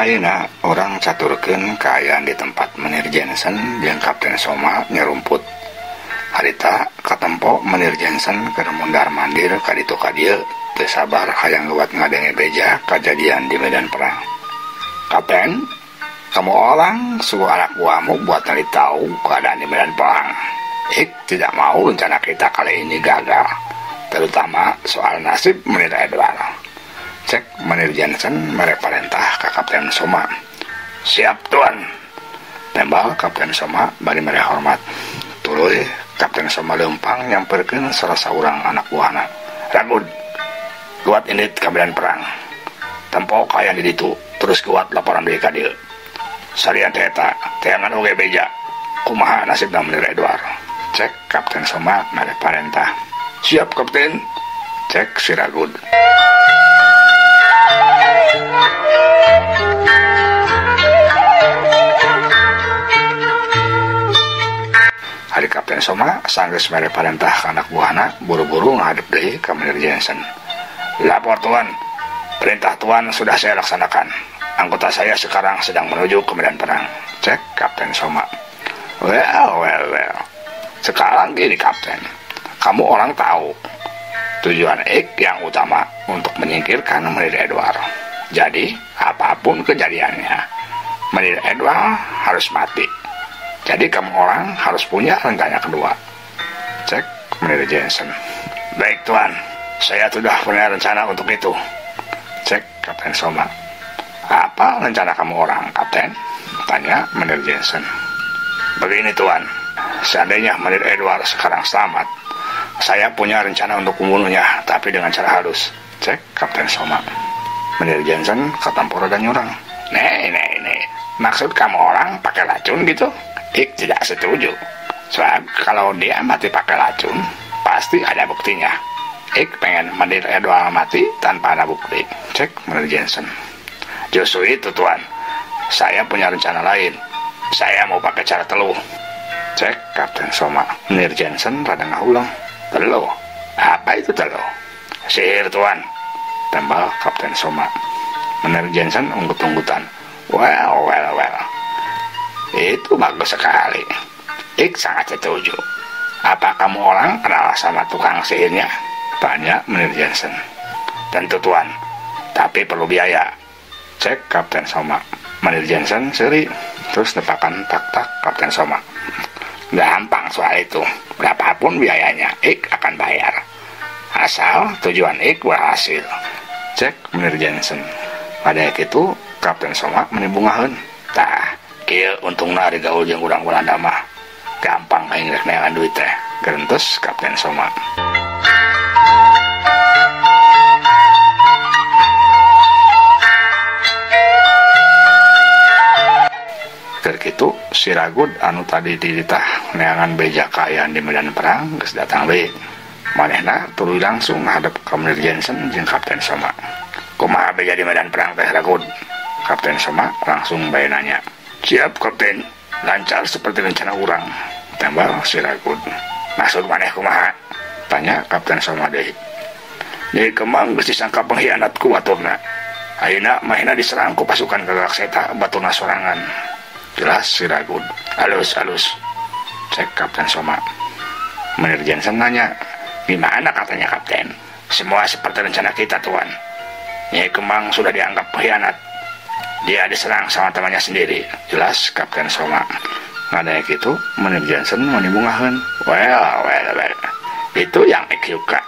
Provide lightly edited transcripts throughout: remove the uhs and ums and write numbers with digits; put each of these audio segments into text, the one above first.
Ayeuna urang caturkeun kaayaan di tempat Menir Jensen jeung Kapten Soma nyarumput. Harita katempo Menir Jensen keur mundar-mandir ka ditu ka dieu teu sabar hayang lewat ngadenge beja kajadian di medan perang. Kapten, kamu orang suruh anak buahmu buat cari tahu keadaan di medan perang. Ik tidak mau rencana kita kali ini gagal, terutama soal nasib Menir Edward. Cek Menir Jensen mere perintah ke Kapten Soma. Siap tuan. Tembal Kapten Soma bari mere hormat. Tuluy Kapten Soma leumpang nyamperkeun salah saurang anak buahna. Ragud, kuat indit ka medan perang. Tempo kaayaan di ditu, terus kuat laporan deui ka dieu. Salian teh eta, teangan oge beja. Kumaha nasibna Menir Edward? Cek Kapten Soma mere parentah. Siap Kapten. Cek si Ragud. Hari Kapten Soma sanggeus mere parentah ka anak buahna buru-buru ngadep deui ka Menir Jensen. Lapor tuan, perintah tuan sudah saya laksanakan. Anggota saya sekarang sedang menuju ke medan perang. Cek Kapten Soma. Well, well, well. Sekarang gini Kapten, kamu orang tahu tujuan Ik yang utama untuk menyingkirkan Menir Edward. Jadi, apapun kejadiannya, Menir Edward harus mati. Jadi kamu orang harus punya rencana kedua. Cek Menir Jensen. Baik tuan, saya sudah punya rencana untuk itu. Cek Kapten Soma. Apa rencana kamu orang, Kapten? Tanya Menir Jensen. Begini tuan, seandainya Menir Edward sekarang selamat, saya punya rencana untuk membunuhnya, tapi dengan cara halus. Cek Kapten Soma. Menir Jensen katampora dan nyurang. Nih, nih, nih. Maksud kamu orang pakai racun gitu? Ik tidak setuju. Sebab kalau dia mati pakai racun, pasti ada buktinya. Ik pengen Menir Edward mati tanpa ada bukti. Cek Menir Jensen. Justru itu tuan, saya punya rencana lain. Saya mau pakai cara teluh. Cek Kapten Soma. Menir Jensen rada ngahulang. Teluh? Apa itu teluh? Sihir tuan, tembal Kapten Soma. Menir Jensen unggut-unggutan. Well, well, well. Itu bagus sekali. Ik sangat setuju. Apa kamu orang kenal sama tukang sihirnya? Tanya Menir Jensen. Tentu tuan, tapi perlu biaya. Cek Kapten Soma. Menir Jensen seri, terus nepakan tak-tak Kapten Soma. Gampang soal itu. Berapapun biayanya, Ik akan bayar. Asal tujuan Ik berhasil. Cek Menir Jensen. Pada itu Kapten Soma menimbungaheun. Tah, kieu untungna ari gaul jeung urang Walanda mah. Gampang aing rek neangan duit teh. Gerentes Kapten Soma. Keur kitu si Ragud anu tadi dititah neangan beja kaayaan di medan perang geus datang deui. Manehna tuluy langsung ngadep ka Menir Jensen jeung Kapten Soma. Kumaha beja di medan perang teh Ragud? Kapten Soma langsung bae nanya. Siap Kapten, lancar seperti rencana urang, tambah si Ragud. Maksud maneh kumaha? Tanya Kapten Soma deui. Nyai Kemang geus disangka pengkhianat ku baturna. Ayeuna manehna diserang ku pasukan Gagak Seta baturna sorangan. Jelas si Ragud. Halus, halus. Cek Kapten Soma. Menir Jensen nanya, gimana katanya Kapten? Semua seperti rencana kita tuan. Nyai Kemang sudah dianggap pengkhianat. Dia diserang sama temannya sendiri. Jelas Kapten Soma. Ngadaya gitu, Menir Jensen menibungaheun. Well, well, well. Itu yang ik suka.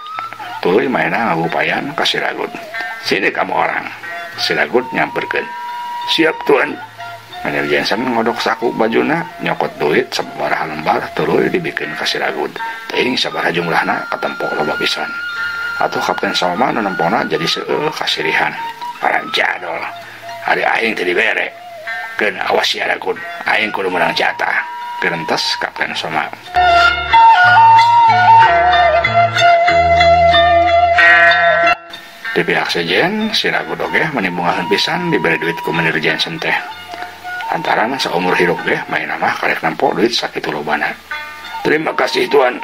Tuluy mainna ngagupayan ka si Ragud. Sini kamu orang. Si Ragud nyamperkeun. Siap tuan. Menir Jensen ngodok saku bajuna, nyokot duit sabaraha lembar tuluy dibikeun ka si Ragud. Teuing sabaraha jumlahna katempo loba pisan. Atuh Kapten Soma nu nempona jadi seueuh kasirihan. Parang jadol. Ari aing teu dibere. Keun awas sia Ragud, aing kudu meunang jatah. Gerentes Kapten Soma. Di pihak sejen, si Ragud oge menimbungaheun pisan dibere duit ku Menir Jensen teh. Lantaran seumur hidup ge main mah karek nempo duit sakitu lobana. Terima kasih tuan.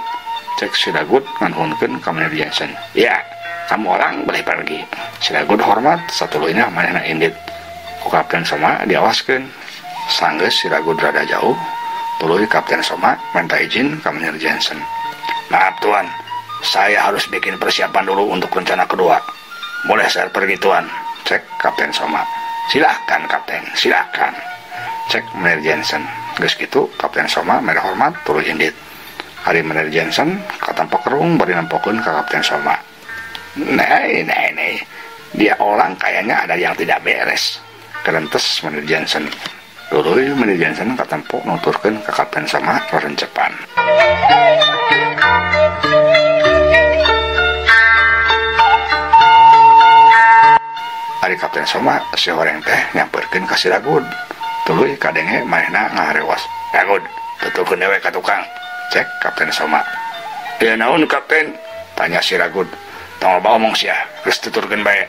Cek si Ragud nganuhunkeun ka Menir Jensen. Ya, kamu orang boleh pergi. Si Ragud hormat satuluyna manehna indit. Ku Kapten Soma diawaskeun. Sanggeus si Ragud rada jauh, tuluy Kapten Soma minta izin ka Meneer Jensen. Maaf tuan, saya harus bikin persiapan dulu untuk rencana kedua. Boleh saya pergi tuan? Cek Kapten Soma. Silahkan Kapten, silahkan. Cek Meneer Jensen. Geus kitu Kapten Soma mere hormat tuluy indit. Ari Meneer Jensen katampo kerung bari nempokeun ka Kapten Soma. Nei, nei, nei. Dia orang kayaknya ada yang tidak beres. Kerentes Meneer Jensen. Tuluy Meneer Jensen katampo nuturkeun ka Kapten Soma rerencepan. Ari Kapten Soma si horeng teh nyamperkeun ka si Ragud. Tuluy kadenge manehna ngaharewas. Ragud, tuturkeun dewe ka tukang. Cek Kapten Soma. Ieu naon Kapten? Tanya si Ragud. Tong loba omong sia, geus tuturkeun bae.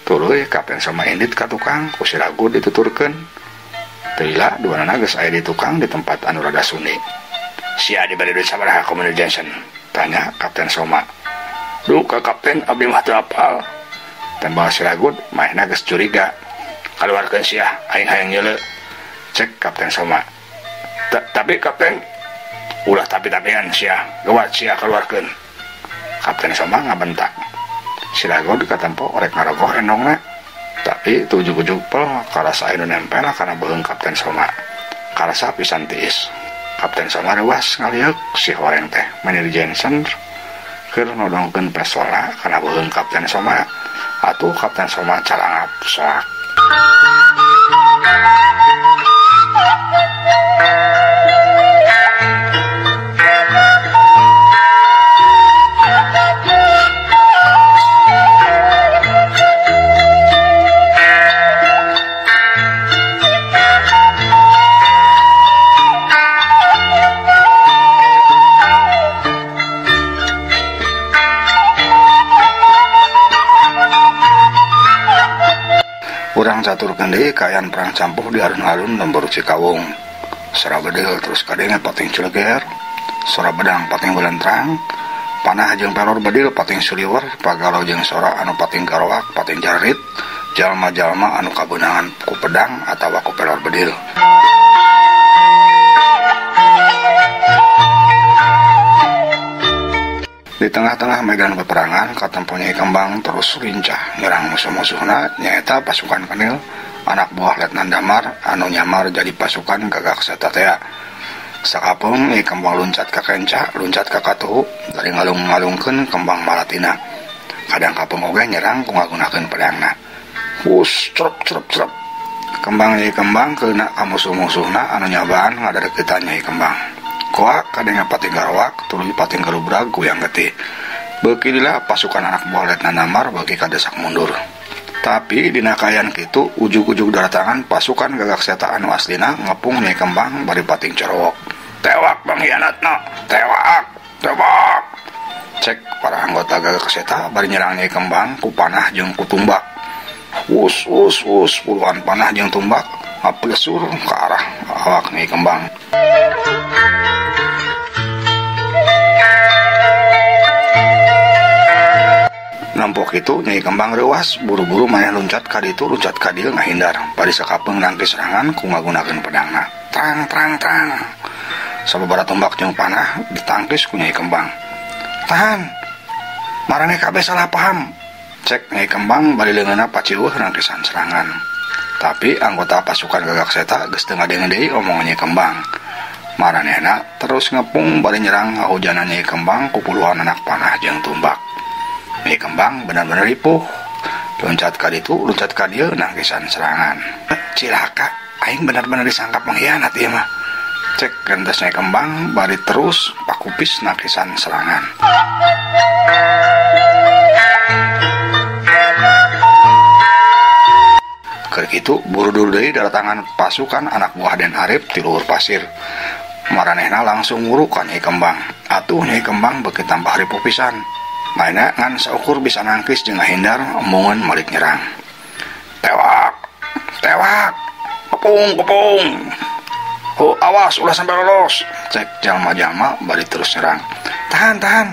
Tuluy Kapten Soma indit ka tukang, ku si Ragud dituturkeun. Teu lila duanana geus aya di tukang di tempat anu rada suni. Sia dibere duit sabaraha ku Meneer Jensen? Tanya Kapten Soma. Duh ka Kapten, abdi mah teu apal. Tembal si Ragud, manehna geus curiga. Kaluarkeun sia, aing hayang nyeuleu. Cek Kapten Soma. Tapi Kapten, ulah tapi-tapian sia, gawat sia kaluarkeun. Kapten Soma ngabentak. Si Ragud katempo rek ngarogoh endongna. Tapi ujug-ujug pel karasa anu nempel kana beuheung Kapten Soma. Karasa pisan tiis. Kapten Soma reuas ngalieuk si horeng teh Meneer Jensen keur nodongkeun pesola kana beuheung Kapten Soma. Atuh Kapten Soma calangap soak. Urang caturkeun deui kaayaan perang campuh di alun-alun lembur Cikawung. Sora bedil terus kadenge pating celeger, sora bedang pating belentrang, panah jeung pelor bedil pating suliwer, pagalo jeung sora anu pating garoak pating jarit, jalma-jalma anu kabeunangan ku pedang atawa ku pelor bedil. Di tengah-tengah medan peperangan, katempo Nyai Kembang terus lincah nyerang musuh-musuhna, nyaeta pasukan Kenil, anak buah Letnan Damar anu nyamar jadi pasukan Gagak Seta tea. Sakapeung Nyai Kembang luncat ka kenca, luncat ka katuhu, dari ngalung-ngalungkeun kembang malatina. Kadang kapeung oge nyerang ku ngagunakeun pedangna. Hus, crep crep crep. Kembang Nyai Kembang keuna ka musuh-musuhna anu nyabaan ngadadeukeutan Nyai Kembang. Koak kadenge pating garoak, tuluy pating garubrag goyang getih. Beuki lila pasukan anak buah Letnan Damar beuki kadesak mundur. Tapi dina kaayaan kitu ujug-ujug daratangan pasukan Gagak Seta anu aslina ngepung Nyai Kembang bari pating corowok. Tewak pengkhianatna, tewak, tewak. Cek para anggota Gagak Seta bari nyerang Nyai Kembang ku panah jeung ku tumbak. Us us us puluhan panah jeung tumbak ngaplesur ka arah awak Nyai Kembang. Nampok itu Nyai Kembang reuas, buru-buru maneh luncat ka ditu luncat ka dieu ngahindar. Bari sakapeung nangkis serangan ku ngagunakeun pedangna. Trang trang trang. Sababaraha tombak jeung panah ditangkis ku Nyai Kembang. Tahan. Maraneh kabeh salah paham. Cek Nyai Kembang bari leungeunna paciweuh nangkisan serangan. Tapi anggota pasukan Gagak Seta geus teu ngadenge deui omongan Nyai Kembang. Maranehna terus ngepung bari nyerang ngahujanan Nyai Kembang ku puluhan anak panah jeung tumbak. Nyai Kembang benar-benar ripuh. Loncat ka ditu, loncat ka dieu nangkisan serangan. Cilaka, aing benar-benar disangka pengkhianat ieu mah. Cek gentes Nyai Kembang bari terus pakupis nangkisan serangan. Keur kitu buru-buru deui daratangan pasukan anak buah Den Arif ti luhur pasir. Maranehna langsung nguruk ka Nyai Kembang. Atuh Nyai Kembang beuki tambah ripuh pisan. Mainnya ngan saukur bisa nangkis jeung ngahindar omongan malik nyerang. Tewak, tewak, kepung, kepung. Oh, awas ulah sampai lolos. Cek jalma-jalma bari terus nyerang. Tahan, tahan.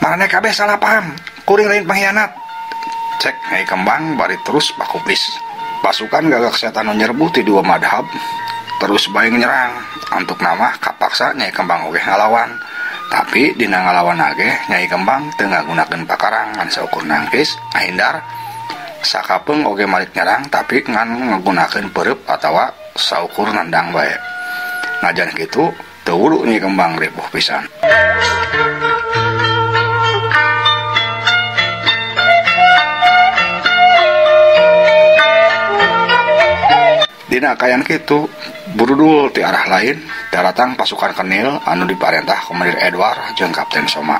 Maraneh kabeh salah paham. Kuring lain pengkhianat. Cek Nyai Kembang bari terus pakupis. Pasukan Gagak Seta nu nyerbu ti dua madhab terus bae nyerang. Antuk nama kapaksa Nyai Kembang oge ngalawan. Tapi dina ngalawan ge Nyai Kembang teu ngagunakeun pakarang ngan saukur nangkis ngahindar. Sakapeung oge malik nyerang tapi ngan ngagunakeun peureub atawa saukur nandang bae. Najan kitu teu wulu Nyai Kembang ripuh pisan. Dina kaayaan kitu burudul ti arah lain daratang pasukan kenil anu diparentah Komandir Edward jeung Kapten Soma.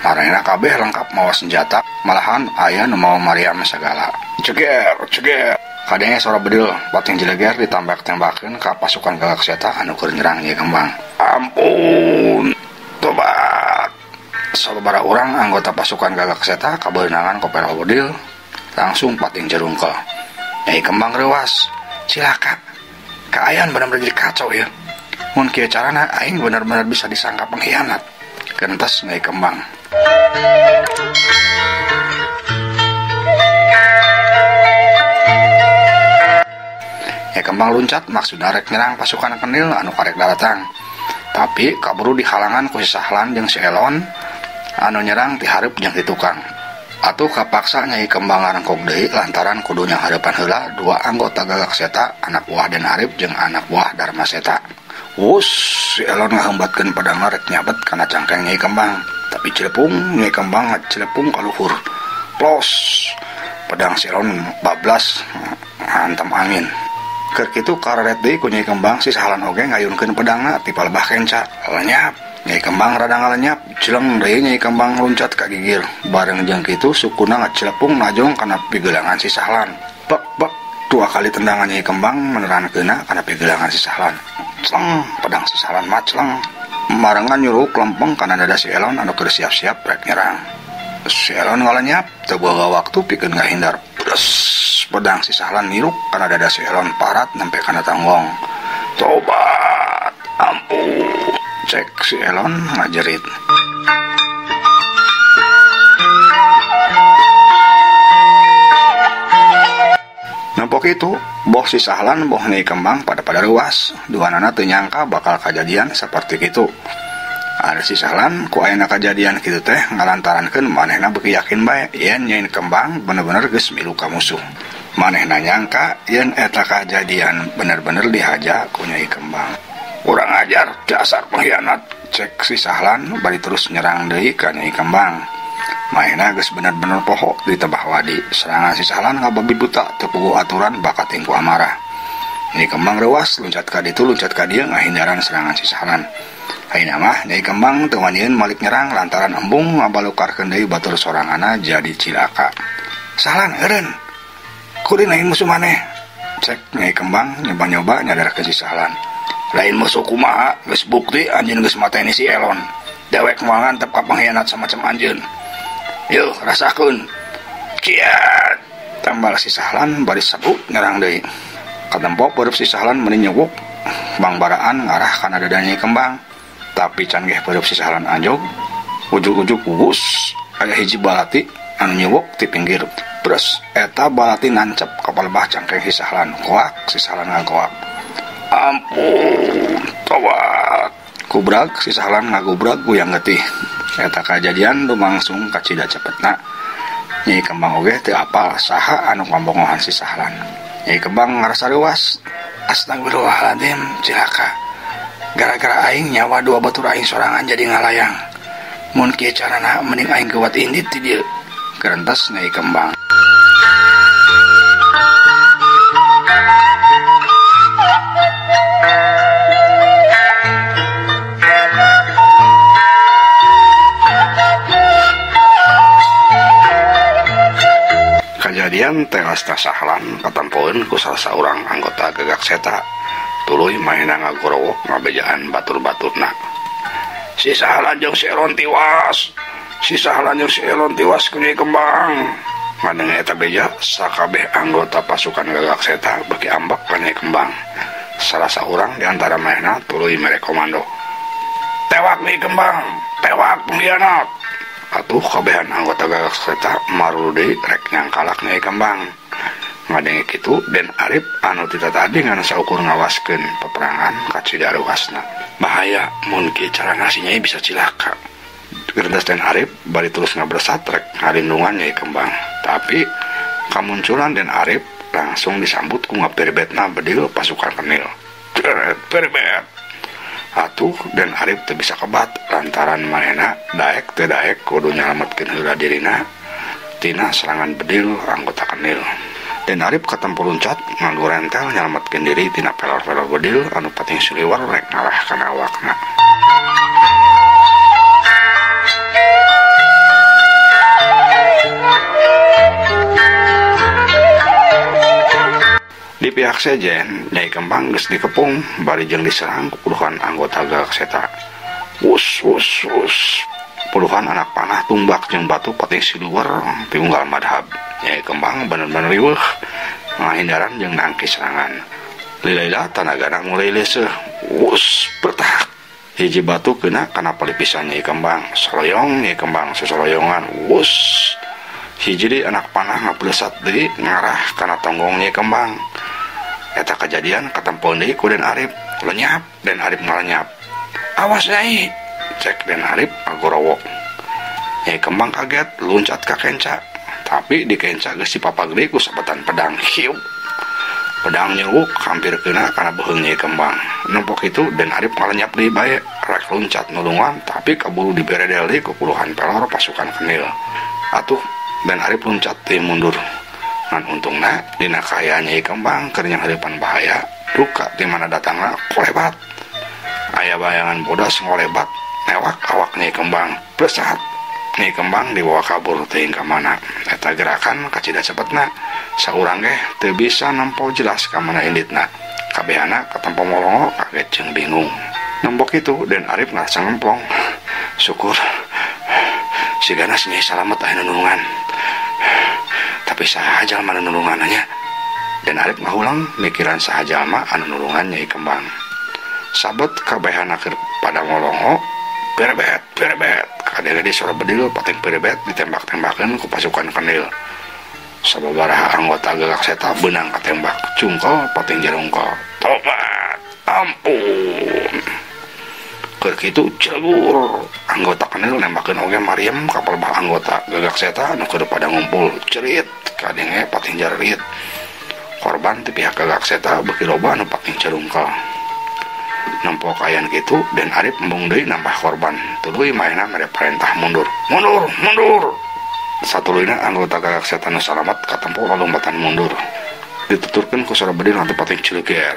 Maranehna kabeh lengkap mawa senjata, malahan aya nu mawa mariam sagala. Ceger, ceger. Kadenge sora bedil pating jeleger ditambak-tembakeun ka pasukan Gagak Seta anu keur nyerang Nyai Kembang. Ampun, tobat. Sababaraha urang anggota pasukan Gagak Seta kabeunangan koperol bedil langsung pating jerungkel. Nyai Kembang reuas. Cilaka, kaayaan benar-benar jadi kacau ya. Mun kieu carana aing benar-benar bisa disangka pengkhianat. Gentas Nyai Kembang. Nyai Kembang luncat maksudna rek nyerang pasukan kenil anu karek daratang. Tapi kaburu dihalangan ku si Sahlan jeung si Elon anu nyerang ti hareup jeung ti tukang. Atuh kapaksa Nyai Kembang ngarengkog deui lantaran kudu nyanghareupan heula dua anggota Gagak Seta, anak buah Den Arif jeung anak buah Dharma Seta. Wus, si Elon ngaheumbatkeun pedangna rek nyabet kana cangkeng Nyai Kembang, tapi cilepung Nyai Kembang ngacilepung ka luhur. Plos, pedang si Elon bablas hantam angin. Keur kitu kareret deui ku Nyai Kembang, si Sahlan oge ngayunkeun pedangna ti palebah kenca. Lenyap. Nyai Kembang rada ngalenyap, jeleng deui Nyai Kembang loncat ka gigir. Bareng jeung kitu sukuna ngacilepung najong kana pigelangan si Sahlan. Bek bek, dua kali tendangan Nyai Kembang menerankeunna kana pigelangan si Sahlan. Cleng, pedang si Sahlan macleng. Marengan nyuruk lempeng kana dada si Elon anu keur siap-siap rek nyerang. Si Elon ngalenyap, teu boga waktu pikeun ngahindar. Bres, pedang si Sahlan niruk kana dada si Elon parat nempe kana tanggong. Tobat, ampun. Cek si Elon ngajerit. Nempok itu, boh si Sahlan boh Nyai Kembang pada ruas. Duanana teu nyangka bakal kajadian seperti kitu. Ada si Sahlan ku ayeuna kajadian kitu teh ngalantarankeun manehna beuki yakin bae yen Nyai Kembang bener-bener geus milu ka musuh. Manehna nyangka yen eta kajadian bener-bener dihaja ku Nyai Kembang. Kurang ajar, dasar pengkhianat, cek si Sahlan bari terus nyerang deui ka Nyai Kembang. Manehna geus bener-bener poho di tebah wadi. Serangan si Sahlan ngababi buta teu puguh aturan bakat tingku amarah. Nyai Kembang reuas loncat ka ditu loncat ka dieu ngahindaran serangan si Sahlan. Ayeuna mah Nyai Kembang teu wanian malik nyerang lantaran embung ngabalukarkeun deui batur soranganna jadi cilaka. Sahlan eureun. Kuring lain musuh maneh. Cek Nyai Kembang nyoba-nyoba nyadarkeun si Sahlan. Lain musuh kumaha, geus bukti anjeun geus mateni si Elon. Dewek moal ngantep ka pengkhianat samacam anjeun. Yuh, rasakeun. Kiat. Tambal si Sahlan bari sabuk nyerang deui. Katempo peureub si Sahlan meuni nyewuk bangbaraan ngarah kana dada Nyai Kembang. Tapi can geh peureub si Sahlan anjog, ujug-ujug wus aya hiji balati anu nyewuk ti pinggir. Bres, eta balati nancep ka palebah cangkeng si Sahlan. Koak, si Sahlan ngagoak. Ampun, tobat. Kubrag si Sahlan ngagubrag guyang getih. Eta kajadian lumangsung kacida cepetna. Nyai Kembang oge teu apal saha anu pambongohan si Sahlan. Nyai Kembang ngarasa reuas. Astagfirullahaladzim, cilaka. Gara-gara aing nyawa dua batur aing sorangan jadi ngalayang. Mun kieu carana mending aing kuat indit ti dieu. Gerentas Nyai Kembang. Kajadian tewas Sahlan katempoeun ku salah saurang anggota Gagak Seta. Tuluy manehna ngagorowok ngabejaan batur-baturna. Si Sahlan jeung si Elon tiwas. Si Sahlan jeung si Elon tiwas ku Nyai Kembang. Ngadenge eta beja sakabeh anggota pasukan Gagak Seta beuki ambek ka Nyai Kembang. Salah saurang di antara manehna tuluy mere komando. Tewak Nyai Kembang, tewak pengkhianat. Atuh kabehan anggota Gagak Seta maruru deui rek nyangkalak Nyai Kembang. Ngadenge kitu Den Arif anu tita tadi ngan saukur ngawaskeun peperangan kacida ruasna. Bahaya mun kieu carana si Nyai bisa cilaka. Gerdas Den Arif bari terus ngabresat rek ngalindungan Nyai Kembang. Tapi kamunculan Den Arif langsung disambut ku ngapirbetna bedil pasukan kenil. Pirbet. Atuh Den Arif teu bisa kebat lantaran manehna daek teu daek kudu nyalametkeun heula dirina tina serangan bedil anggota kenil. Den Arif katempo luncat nganggo rentel nyalametkeun diri tina pelor-pelor bedil anu pating siliwar rek ngalah kana awakna. Di pihak sejen, Nyai Kembang geus dikepung bari jeung diserang ku puluhan anggota Gagak Seta. Wus wus wus. Puluhan anak panah tumbak jeung batu pating siluwer ti unggal madhab. Nyai Kembang bener-bener riweuh ngahindaran jeung nangkis serangan. Lila-lila tanagana mulai leuseuh. Wus bertak. Hiji batu kena kana pelipisan Nyai Kembang. Soloyong Nyai Kembang sosoloyongan. Wus. Hiji deui anak panah ngaplesat deui ngarah kana tonggong Nyai Kembang. Eta kejadian katempo deui ku Den Arif. Lenyap Den Arif ngalenyap. Awas Nyai, cek Den Arif agorowo. Nyai Kembang kaget luncat ka kenca. Tapi di kenca geus dipapag deui ku sabetan pedang. Hiup. Pedang nyeruk hampir kena kana beuheung Nyai Kembang. Nempok itu Den Arif ngalenyap deui bae rek luncat nulungan tapi kaburu diberedel deui ku puluhan pelor pasukan kenil. Atuh Den Arif luncat deui mundur. Ngan untungna dina kaayaan Nyai Kembang keur nyanghareupan bahaya, duka di mana datangna kolebat. Aya bayangan bodas ngolebat newak awak Nyai Kembang. Plesat. Nyai Kembang dibawa kabur teuing ka mana. Eta gerakan kacida cepetna. Saurang ge teu bisa nempo jelas ka mana inditna. Kabehana katempo molongo kaget jeung bingung. Nembok itu Den Arif ngarasa ngemplong. Syukur sigana si Nyai salamet aya nulungan. Tapi saha jalma anu nulunganna? Den Arif ngahulang mikiran saha jalma anu nulungan Nyai Kembang. Sabet kabehana keur pada molongo, berebet, berebet. Kadege suara bedil pating berebet ditembak-tembakeun ku pasukan kenil. Sababaraha anggota Gagak Seta beunang katembak, cungkol pating jarungkol. Tobat, ampun. Keur kitu celur anggota kenil nembakeun oge Mariam ka palebah anggota Gagak Seta anu keur pada ngumpul. Cerit kadenge pating jarerit. Korban ti pihak Gagak Seta beuki loba anu pating carungkal. Nempo kaayaan kitu Den Arif embung deui nambah korban. Tuluy maena mere perintah mundur. Mundur, mundur. Satuluyna anggota Gagak Seta nu salamet katempo lalompatan mundur. Dituturkeun ku sora bedil anu pating cileger.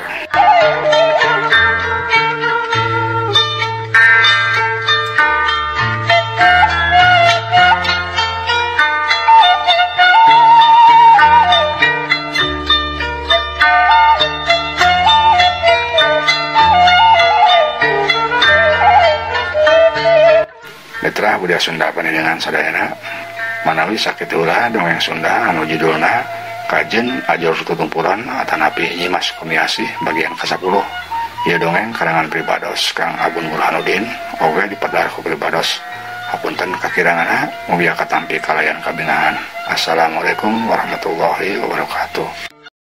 Mitra budaya Sunda panjenengan sadayana manawi sakitu heula dongeng Sunda anu judulna Kajen Ajur Tutumpuran atanapi Nyimas Kumiasih bagian ke-10. Ieu dongeng karangan pribados Kang Abun Burhanuddin oge dipedar ku pribados. Hapunten kakiranganna mugia katampi kalayan kabingahan. Assalamualaikum warahmatullahi wabarakatuh.